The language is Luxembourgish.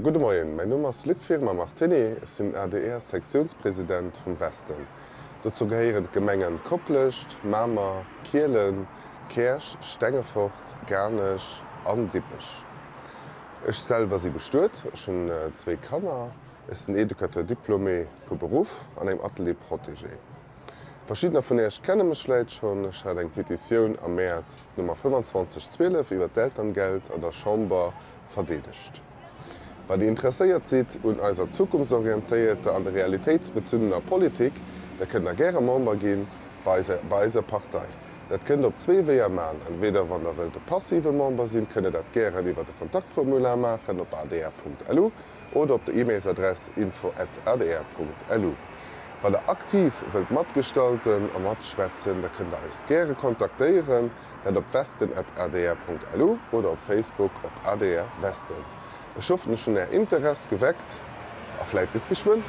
Gudde Moien, mäin Numm ass Luc Firma-Martini, ech sinn ADR-Sektiounspresident vum Westen. Dozou gehéieren d'Gemengen Koplescht, Mamer, Kielen, Käerch, Stengefort, Garnech an Dippech. Ech selwer si bestuet, ech hunn zwéi Kanner, ech sinn Educateur diplômé vu Beruff an engem Atelier protégé. Verschiddener vun Iech kenne mech vläit schonn, ech hat eng Petitioun am Mäerz, d'Nummer 2512 iwwer d'Elterngeld an der Chamber verdeedegt. Wann Dir interesséiert sidd un eiser zukunftsorientéierter an realitéitsbezunnener Politik, da kënnt Der gäre Member gi bei eiser Partei. Dat kënnt Der op zwee Weeër maachen, Entweder wann Der wëllt e passive Member sinn, kënnt Der dat gären iwwer de Kontaktformular maachen op adr.lu oder op der E-Mailsadress info@adr.lu. Wann Der aktiv wëllt matgestalten a matschwätzen, da kënnt Der eis gäre kontaktéieren, dat op westen@adr.lu oder op Facebook op adr Westen. Ech hoffen ech hunn Är Interess geweckt a vläit bis geschwënn.